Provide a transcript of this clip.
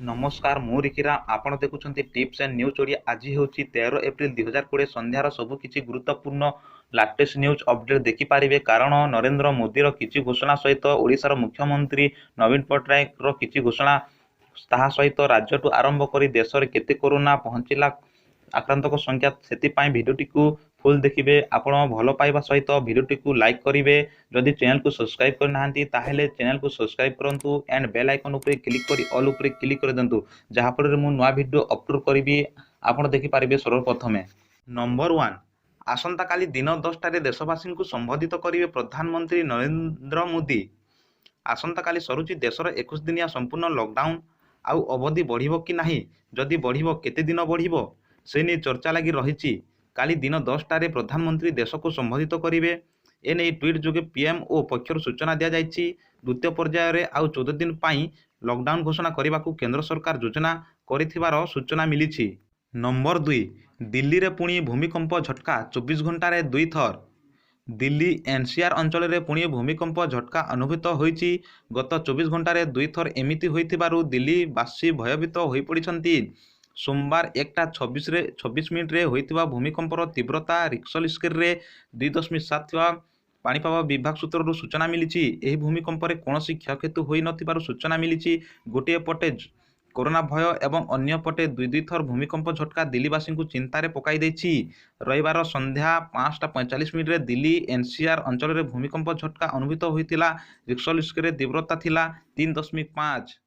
ନମସ୍କାର, ମୁଁ ରିକିରାମ। ଆପଣ ଦେଖୁଛନ୍ତି ଟିପ୍ସ ଆଣ୍ଡ ନ୍ୟୁଜ୍ ଓଡ଼ିଆ। ଆଜି ହେଉଛି 13 ଏପ୍ରିଲ 2020 ସନ୍ଧ୍ୟାର ସବୁ କିଛି ଗୁରୁତ୍ୱପୂର୍ଣ୍ଣ ଲାଟେଷ୍ଟ ନ୍ୟୁଜ୍ ଅପଡେଟ୍ ଦେଖିପାରିବେ, କାରଣ ନରେନ୍ଦ୍ର ମୋଦିର କିଛି ଘୋଷଣା ସହିତ ଓଡ଼ିଶାର ମୁଖ୍ୟମନ୍ତ୍ରୀ ନବୀନ ପଟ୍ଟନାୟକର କିଛି ଘୋଷଣା, ତାହା ସହିତ ରାଜ୍ୟଠୁ ଆରମ୍ଭ କରି ଦେଶରେ କେତେ କରୋନା ପହଞ୍ଚିଲା ଆକ୍ରାନ୍ତଙ୍କ ସଂଖ୍ୟା। ସେଥିପାଇଁ ଭିଡ଼ିଓଟିକୁ ଫୁଲ୍ ଦେଖିବେ। ଆପଣ ଭଲ ପାଇବା ସହିତ ଭିଡ଼ିଓଟିକୁ ଲାଇକ୍ କରିବେ। ଯଦି ଚ୍ୟାନେଲକୁ ସବସ୍କ୍ରାଇବ୍ କରିନାହାନ୍ତି, ତାହେଲେ ଚ୍ୟାନେଲକୁ ସବସ୍କ୍ରାଇବ୍ କରନ୍ତୁ ଆଣ୍ଡ ବେଲ୍ ଆଇକନ୍ ଉପରେ କ୍ଲିକ୍ କରି ଅଲ୍ ଉପରେ କ୍ଲିକ୍ କରିଦିଅନ୍ତୁ, ଯାହାଫଳରେ ମୁଁ ନୂଆ ଭିଡ଼ିଓ ଅପଲୋଡ଼ କରିବି, ଆପଣ ଦେଖିପାରିବେ ସର୍ବପ୍ରଥମେ। ନମ୍ବର 1, ଆସନ୍ତାକାଲି ଦିନ 10ଟାରେ ଦେଶବାସୀଙ୍କୁ ସମ୍ବୋଧିତ କରିବେ ପ୍ରଧାନମନ୍ତ୍ରୀ ନରେନ୍ଦ୍ର ମୋଦି। ଆସନ୍ତାକାଲି ସରୁଛି ଦେଶର 21 ଦିନିଆ ସମ୍ପୂର୍ଣ୍ଣ ଲକଡାଉନ୍। ଆଉ ଅବଧି ବଢ଼ିବ କି ନାହିଁ, ଯଦି ବଢ଼ିବ କେତେ ଦିନ ବଢ଼ିବ, ସେ ନେଇ ଚର୍ଚ୍ଚା ଲାଗି ରହିଛି। କାଲି ଦିନ 10ଟାରେ ପ୍ରଧାନମନ୍ତ୍ରୀ ଦେଶକୁ ସମ୍ବୋଧିତ କରିବେ। ଏନେଇ ଟ୍ୱିଟ୍ ଯୋଗେ ପିଏମ୍ଓ ପକ୍ଷରୁ ସୂଚନା ଦିଆଯାଇଛି। ଦ୍ୱିତୀୟ ପର୍ଯ୍ୟାୟରେ ଆଉ 14 ଦିନ ପାଇଁ ଲକଡାଉନ୍ ଘୋଷଣା କରିବାକୁ କେନ୍ଦ୍ର ସରକାର ଯୋଜନା କରିଥିବାର ସୂଚନା ମିଳିଛି। ନମ୍ବର 2, ଦିଲ୍ଲୀରେ ପୁଣି ଭୂମିକମ୍ପ ଝଟକା, 24 ଘଣ୍ଟାରେ ଦୁଇଥର। ଦିଲ୍ଲୀ ଏନ୍ସିଆର୍ ଅଞ୍ଚଳରେ ପୁଣି ଭୂମିକମ୍ପ ଝଟକା ଅନୁଭୂତ ହୋଇଛି। ଗତ 24 ଘଣ୍ଟାରେ ଦୁଇଥର ଏମିତି ହୋଇଥିବାରୁ ଦିଲ୍ଲୀବାସୀ ଭୟଭୀତ ହୋଇପଡ଼ିଛନ୍ତି। ସୋମବାର 1ଟା 26 ମିନିଟ୍ରେ ହୋଇଥିବା ଭୂମିକମ୍ପର ତୀବ୍ରତା ରିକ୍ଟର ସ୍କେଲରେ 2.7 ଥିବା ପାଣିପାଗ ବିଭାଗ ସୂତ୍ରରୁ ସୂଚନା ମିଳିଛି। ଏହି ଭୂମିକମ୍ପରେ କୌଣସି କ୍ଷୟକ୍ଷତି ହୋଇନଥିବାର ସୂଚନା ମିଳିଛି। ଗୋଟିଏ ପଟେ କରୋନା ଭୟ ଏବଂ ଅନ୍ୟପଟେ ଦୁଇ ଦୁଇଥର ଭୂମିକମ୍ପ ଝଟକା ଦିଲ୍ଲୀବାସୀଙ୍କୁ ଚିନ୍ତାରେ ପକାଇ ଦେଇଛି। ରବିବାର ସନ୍ଧ୍ୟା 5ଟା 45 ମିନିଟ୍ରେ ଦିଲ୍ଲୀ ଏନ୍ସିଆର୍ ଅଞ୍ଚଳରେ ଭୂମିକମ୍ପ ଝଟକା ଅନୁଭୂତ ହୋଇଥିଲା। ରିକ୍ଟର ସ୍କେଲରେ ତୀବ୍ରତା ଥିଲା 3.5।